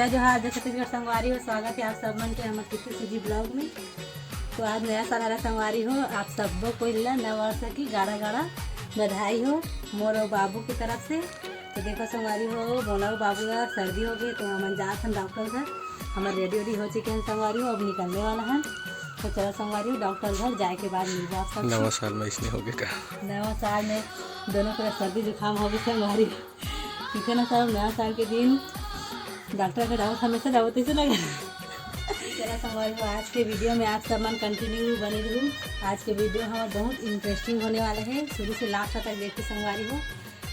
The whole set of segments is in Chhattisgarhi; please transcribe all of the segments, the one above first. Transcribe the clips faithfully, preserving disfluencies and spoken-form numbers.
जोहार, जय छत्तीसगढ़ संगवारी हो, स्वागत है आप सब मन के हमर किट्टू सीजी ब्लॉग में। तो आज नया साल हरा संगवारी हो, आप सबो कोई ला नवा वर्ष की गाड़ा गाड़ा बधाई हो मोर अउ बाबू की तरफ से। तो देखो संगवारी हो, मोला अउ बाबू ला सर्दी हो गई, तो हमन जात हन डॉक्टर घर। हमर रेडी वेडी हो चुके हैं संगवारी हो, अब निकलने वाला हन। तो चलो संगवारी हो, डॉक्टर घर जाए के बाद मिलबो आप सबसे। नवा साल में इसने हो गए का? नवा साल में दोनों को सर्दी जुकाम हो गई संगवारी हो। ठीक है ना, सब नया साल के दिन डॉक्टर घर जाओ, हमेशा जाओ, तैसे लगा। चला संगवारी हो, आज के वीडियो में आप सब मन कंटिन्यू बने रहू। आज के वीडियो हमारा बहुत इंटरेस्टिंग होने वाला है, शुरू से लास्ट तक देखिए संगवारी हो।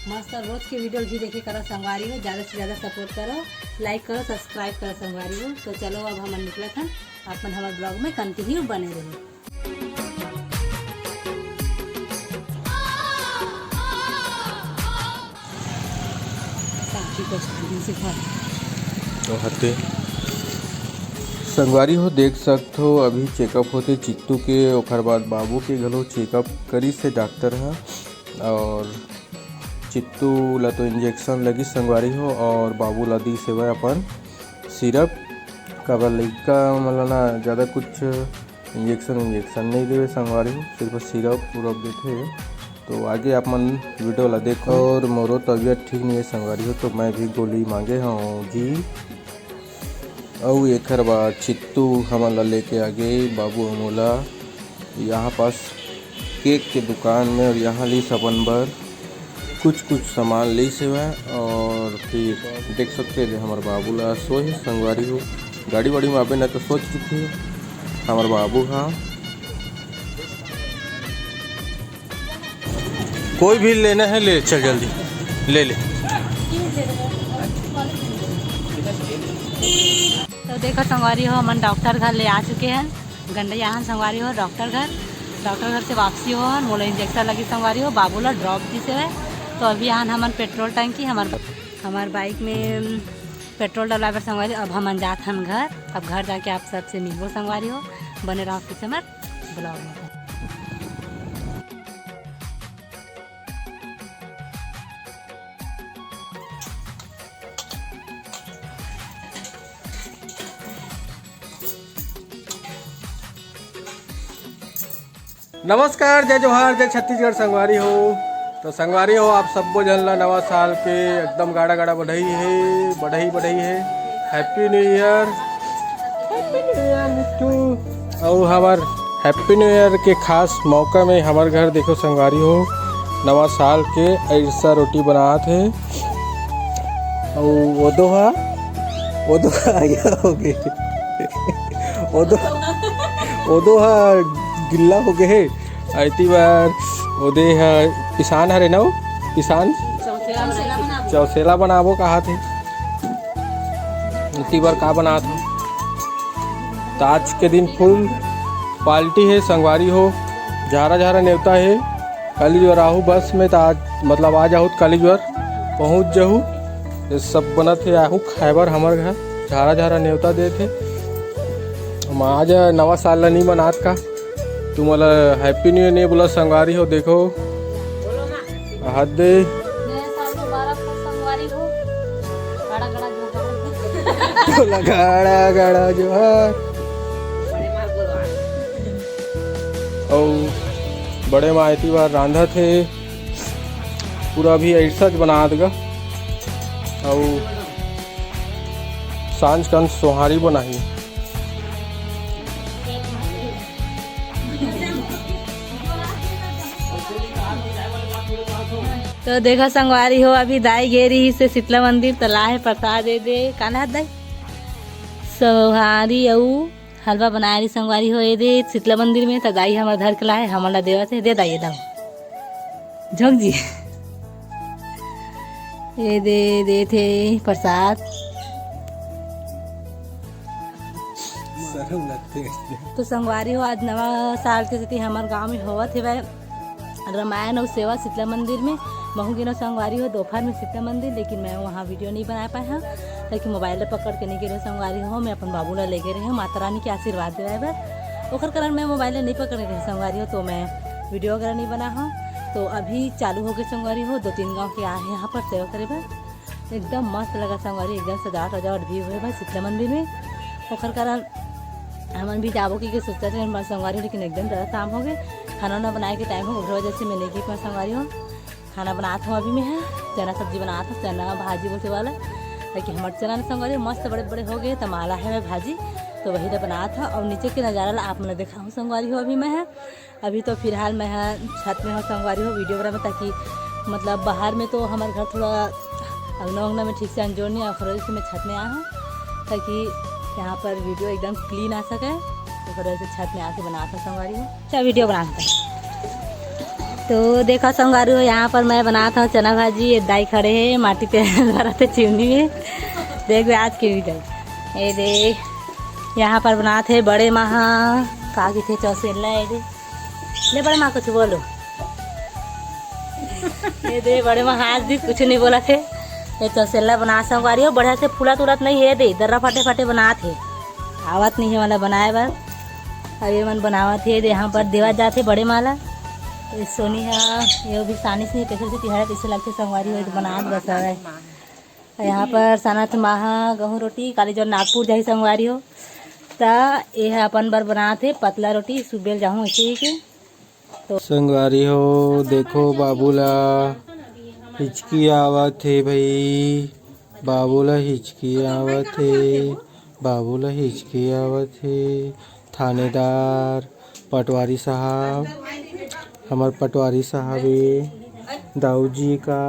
मस्त रोज के वीडियो भी देखे करो संगवारी हो, ज़्यादा से ज़्यादा सपोर्ट करो, लाइक करो, सब्सक्राइब करो संगवारी हो। तो चलो अब हमन निकलत हन, आप मन हमारे ब्लॉग में कंटिन्यू बने रहू। तो हते संगवारी हो, देख सकत हो, अभी चेकअप होते चित्तू के, ओकर बाद बाबू के घलो चेकअप करिस हे डॉक्टर ह। और चित्तू ला तो इंजेक्शन लगिस संगवारी हो, और बाबू ला दिस हेवय अपन सिरप। काबर लइका मन ला ना ज़्यादा कुछ इंजेक्शन इंजेक्शन नहीं देवे संगवारी हो, सिर्फ सिरप उरप देथे। तो आगे आप मन वीडियो ला देखो। और मोरो तबीयत ठीक नहीं है संगवारी हो, तो मैं भी गोली मांगे हूँ जी। अउ एकर बाद चित्तू हमन ला लेके आगे, बाबू हमोला यहाँ पास केक के दुकान में, और यहाँ लीस अपन बर कुछ कुछ सामान लीस हेवय। और फिर देख सकते हैं, हमर बाबू ला सोए हे संगवारी हो, गाड़ी वाड़ी में आबे ना तो सोच चुके हमर बाबू हा। कोई भी लेना है, ले चल जल्दी ले ले। तो देखो संगवारी हो, हमन डॉक्टर घर ले आ चुके हैं। गंडई आहन संगवारी हो डॉक्टर घर, डॉक्टर घर से वापसी हो हन, मोला इंजेक्शन लगी संगवारी हो, बाबू ला ड्रॉप दिसे है। तो अभी आहन हमन पेट्रोल टंकी, हमार हमार बाइक में पेट्रोल डलवाए बर संगवारी हो। अब हमन जात हन घर, अब घर जाके आप सबसे मिलबो संगवारी हो, बने रहो फिर से हमार ब्लॉग में। नमस्कार, जय जोहार, जय छत्तीसगढ़ संगवारी हो। तो संगवारी हो, आप सब्बो झन ला नवा साल के एकदम गाड़ा गाड़ा बधाई हे, बधाई बधाई हे। Happy new year, happy new year Mitthu. अउ हमार हैप्पी न्यू ईयर के खास मौका में हमर घर देखो संगवारी हो, नवा साल के अइरसा रोटी बनात हे। अउ ओदो हा, ओदो हा आया हो गे। ओदो, ओदो हा गिल्ला हो गे हे। अइती बार ओदे हा पिसान हरे ना, वो पिसान चौसेला बनाबो कहा थे। इसी बार का बनात हो? त आज के दिन फुल पार्टी हे संगवारी हो, झारा झारा नेवता हे। काली जुवर आहू बस में, त आज मतलब आ जाहू त काली जुवर पहुँच जाहू। ये सब बनत हे, आहू खाए बर हमर घर झारा झारा नेवता देत हे। हम आज नवा साल ला नहीं मनात का, तुमला हैप्पी न्यू ईयर नहीं बोला संगवारी हो। देखो हद दे। नया साल मुबारक हो संगवारी हो। गाड़ा गाड़ा जोहार। बोला गाड़ा गाड़ा जोहार। अउ बड़े माँ एती बार रांधत हे, पूरा अभी अइरसा च बनात गा। अउ सांझ कन सोहारी बनाही। तो देखा संगवारी हो, अभी दाई गे रहिस हे शीतला मंदिर, त लाहे प्रसाद ए दे, का लात दाई? सोहारी अउ हलवा बनाए रहिस संगवारी हो, ए दे शीतला मंदिर में, त दाई हमर धर के लाहे, हमन ला देवत हे, दे दाई, ए दाओ। झोंक जी। ए दे, देथे प्रसाद। शर्म लगथे। तो संगवारी हो, आज नवा साल के सेती हमर गांव में होवत हेवय रामायण अउ सेवा शीतला मंदिर में। महू गेनो संगवारी हो दोपहर में शीतला मंदिर, लेकिन मैं वहाँ वीडियो नहीं बना पाए हूँ, ताकि मोबाइल ला पकड़ के नहीं गेनो संगवारी हो। मैं अपन बाबू ला लेगे रहे हूँ माता रानी के आशीर्वाद दिलाए बर, ओकर कारण मैं मोबाइल ला नहीं पकड़े रहे संगवारी हो, तो मैं वीडियो वगैरह नहीं बना हूँ। तो अभी चालू हो गए संगवारी हो, दो तीन गाँव के आए हैं यहाँ पर सेवा करे बर। एकदम मस्त लगा संगवारी, एकदम सजावट वजावट भी हुए भाई शीतला मंदिर में। ओकर कारण हमन भी जाबो कहिके सोचत रहे संगवारी, लेकिन एकदम ज़्यादा शाम हो गए, खाना वाना बनाए के टाइम हो, ओकर वजह से मैं नहीं गई पाए संगवारी हो। खाना बनात हूँ अभी मैं, हाँ, चना सब्जी बनात हूँ, चना भाजी बोलते वाला, ताकि हमर चना न संगवारी मस्त बड़े बड़े हो गए, तो माला है मैं भाजी, तो वही तो बनात हूँ। और नीचे के नज़ारा ला आप मन ला देखाऊँ संगवारी हो अभी मैं, हाँ। अभी तो फिलहाल मैं, हाँ, छत में हूँ संगवारी हो वीडियो बना में, ताकि मतलब बाहर में तो हमारे घर थोड़ा अंगना उंगना में ठीक से अंजोर नहीं, ओकर वजह से मैं छत में आ हूँ, ताकि यहाँ पर वीडियो एकदम क्लीन आ सके। ओकर वजह से छत में आके बनात हूँ संगवारी हो। अच्छा, वीडियो बनात हूँ। तो देखा संगवारी हो, यहाँ पर मैं बनात हूँ चना भाजी। ये दाई खड़े है, माटी पे धरत हे चिमनी में। देख बे आज के भी दाई, ये देख, यहाँ पर बनात हे बड़े माँ हा, का कहिथे, चौसेला। ये दे, ले बड़े माँ कुछ बोलो। ये दे बड़े माँ आज भी कुछ नहीं बोलथे। ये चौसेला बनात संगवारी हो, बढ़िया से फूलत उलत नहीं हे, दे दर्रा फटे फटे बनात हे, आवत नहीं हे वाला बनाए बर। अब ये मन बनावत हे, दे यहाँ पर देवा जात हे बड़े माँ ला। ये सोनी हा, ये भी सानिस नहीं, कैसे से तिहारा कैसे लगथे संगवारी हो, ये तो बनात बस है। यहाँ पर सनत माँ हा गहूँ रोटी, काली जो नागपुर जाही संगवारी हो, त ये ह अपन बर बनात हे पतला रोटी, सुबेल जाहूँ ऐसे ही के। तो संगवारी हो, देखो बाबू ला हिचकी आवत हे भाई, बाबू ला हिचकी आवत हे, बाबू ला हिचकी आवत हे। थानेदार, पटवारी साहब, हमर पटवारी साहब ए, दाऊ जी का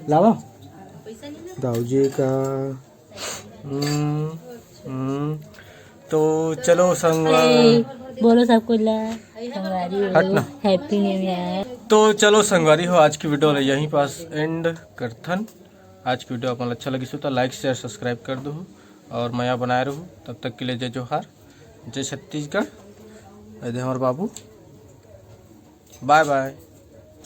लावा, दाऊ जी का। हम्म, हम्म। तो चलो संगवारी, बोलो सब कुछ ला, संगवारी हो, हट ना। Happy New Year। तो चलो संगवारी हो, आज की वीडियो ला यहीं पास एंड करथन। आज की वीडियो अपन अच्छा लगिस हो तो लाइक शेयर सब्सक्राइब कर दो और मया बनाए रहो। तब तक के लिए जय जोहार, जय छत्तीसगढ़। ये दे हमर बाबू, बाय बाय।